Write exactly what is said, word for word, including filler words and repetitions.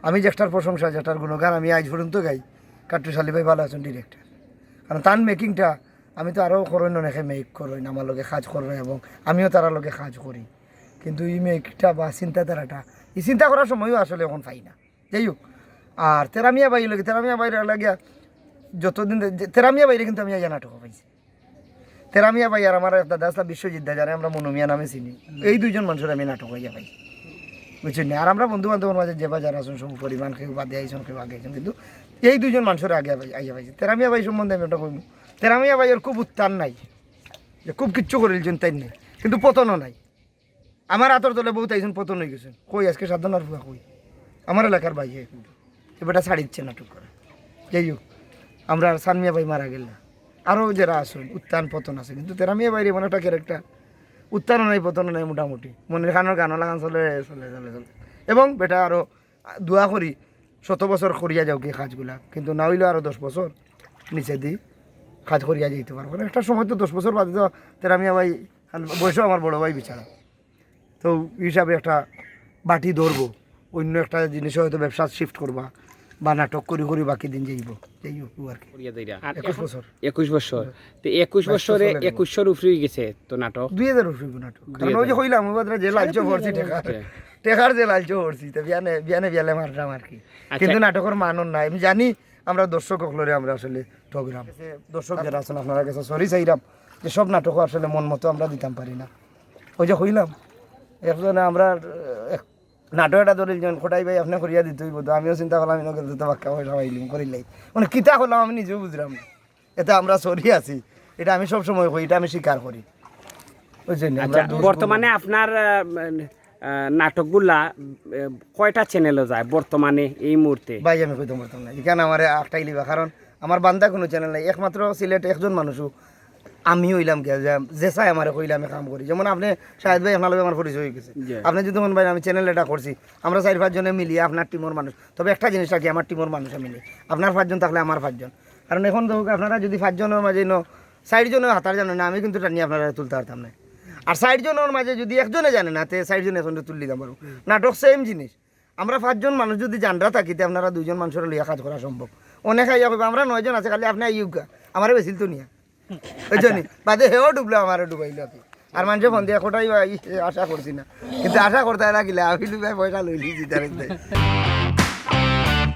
আমি যেটার প্রশংসা, যেটার গুণগান আমি আইজ পর্যন্ত গাই, কাট্টুশ আলী ভাই ভালা আছইন ডিরেক্টর। কারণ তান মেকিংটা, আমি তো আরও করইন, অনেকে মেক করইন, আমার লগে কাজ করইন এবং আমিও তারার লগে কাজ করি। কিন্তু ই মেকটা বা চিন্তাধারাটা, ই চিন্তা করার সময়ও আসলে অখন পাই না। যাই হোক, আর তেরা মিয়া ভাই লগে, তেরা মিয়া ভাইর লাগিয়া যতদিন যে, তেরা মিয়া ভাইরে কিন্তু আমি আইয়া নাটকো পাইছি। তেরা মিয়া ভাই আর আমার এক দাদা আছলা বিশ্বজিৎ দা, যারে আমরা মনু মিয়া নামে চিনি, এই দুইজন মানষরে আমি নাটকো আইয়া পাইছি, বুঝছইন নি? আর আমরা বন্ধু বান্ধবর মাঝে যে বা যারা আছইন, সমপরিমাণ, কেউ বাদে আইছইন, কেউ আগে আইছইন, কিন্তু এই দুইজন মানষরে আগে আইয়া পাইছি। তেরা মিয়া ভাই সম্বন্ধে আমি একটা কইমু, তেরা মিয়া ভাইর খুব উত্থান নাই, যে খুব কিচ্ছু করিলিছইন তাইন নাই, কিন্তু পতনও নাই। আমার আতর তলে বউত আইছইন, পতন অইগেছইন। কই আজকে সাধনার পুয়া কই? আমার এলাকার ভাই হে কিন্তু। এ বেটা ছাড়ি দিছে নাটক করা। যাই হোক, আমরার সান মিয়া ভাই মারা গেলা। আরও যেরা আছইন, উত্থান পতন আছে, কিন্তু তেরা মিয়া ভাইর এমন একটা ক্যারেক্টার, উত্থানও নাই, পতনও নাই, মোটামুটি। মনির খানর গানও লাখান চলে, চলে, চলে, চলে। এবং বেটা আরও দোয়া করি, শত বছর করিয়া যাউক ই কাজগুলা, কিন্তু না অইলেও আরও দশ বছর নিচেদি কাজ করিয়া যাইতো পারবো। কারণ একটা সময় তো দশ বছর বাদে তো তেরা মিয়া ভাই, বয়সও আমার বড় ভাই বেচারা, তো হিসাবে একটা বাটি ধরবো, অইন্য একটা জিনিসে হয়তো ব্যবসা শিফট করবা বা নাটক করি করি বাকি দিন যাইবো, যাই হোক আর কি। করিয়া যাইরা। আর একুশ এখন বছর। একুশ বছর। তো একুশ বাইশ বছরে বছর লাগে। একুশশোর উপরে অইগেছে তো নাটক। দুই হাজার উপরে নাটক। কারণ ওই যে দুই হাজার। কইলাম, ওই বাদরা যে লালচো পড়ছি টেকার, আচ্ছা। টেকার যে লালচো পড়ছি, তো বিয়ানে, বিয়ানে বিয়ালে মারলাম আর কি। আচ্ছা। কিন্তু নাটকর মানও নাই। আমি জানি আমরা দর্শক অকলরে আমরা আসলে ঠগরাম। দর্শক যেরা আছইন আপনারার গেছে সরি চাইরাম যে সব নাটকও আসলে মন মতো আমরা দিতাম পারি না। ওই যে কইলাম, একজনে আমরা এক নাটক এটা ধরিল যেমন খোটাই ভাই আপনে করিয়া দিতে অইবো, তো আমিও চিন্তা করলাম, ইনো গেলে তো বাক্কা পয়সা পাইলিম, করিলাই। মানে কিতা করলাম আমি নিজেও বুঝলাম না। এতে আমরা সরি আছি, এটা আমি সব সময় কই, এটা আমি স্বীকার করি। বুঝছইন নি? আমরা আচ্ছা, দোষ বর্তমানে আপনার, আহ, আহ, নাটকগুলা, আহ, কয়টা চ্যানেলো যায় বর্তমানে এই মুহূর্তে? ভাই, আমি কইতাম পারতাম না। এখানে আমারে আটকাইলিবা, কারণ আমার বান্দা কোনো চ্যানেল নাই। একমাত্র সিলেট একজন মানুষও আমি অইলাম গিয়া যে, যে চাই আমারে কইলে আমি কাম করি। যেমন আপনে শাহেদ ভাই, আপনার লগে আমার পরিচয় অইগেছে। জি। আপনে যদি মনে ভাই আমি চ্যানেল এটা করছি, আমরা চাইর পাঁচজনে মিলিয়া আপনার টিমর মানুষ। তবে একটা জিনিস রাখি, আমার টিমর মানুষ আমি নেই। আপনার পাঁচজন থাকলে আমার পাঁচজন। কারণ এখন দেখউক্কা, আপনারা যদি পাঁচজনর মাঝে ইনো চাইরজনে হাতার জানে না, আমি কিন্তু টানি আপনারারে তুলতা পারতাম না। আর চাইরজনর মাঝে যদি একজনে জানে না, তে চাইরজনে একজনরে তুলি দিতাম পারমু। নাটক সেম জিনিস। আমরা পাঁচজন মানুষ যদি জানরা থাকি, তে আপনারা দুইজন মানুষরে লইয়া কাজ করা সম্ভব। অনেকে আইয়া কইবা, "আমরা নয়জন আছি, খালি আপনে আইউক্কা, আমারে বেচিল তো নিয়া।" বুঝছইন নি? বাদে হেও ডুবলো, আমারে ডুবাইলো আর কি। আর মানষে ফোন দিয়া খোটাই বা ই, এ, আশা করছি না, কিন্তু আশা করতে লাগিলে আমি ডুবাই পয়সা লইলিছি তার।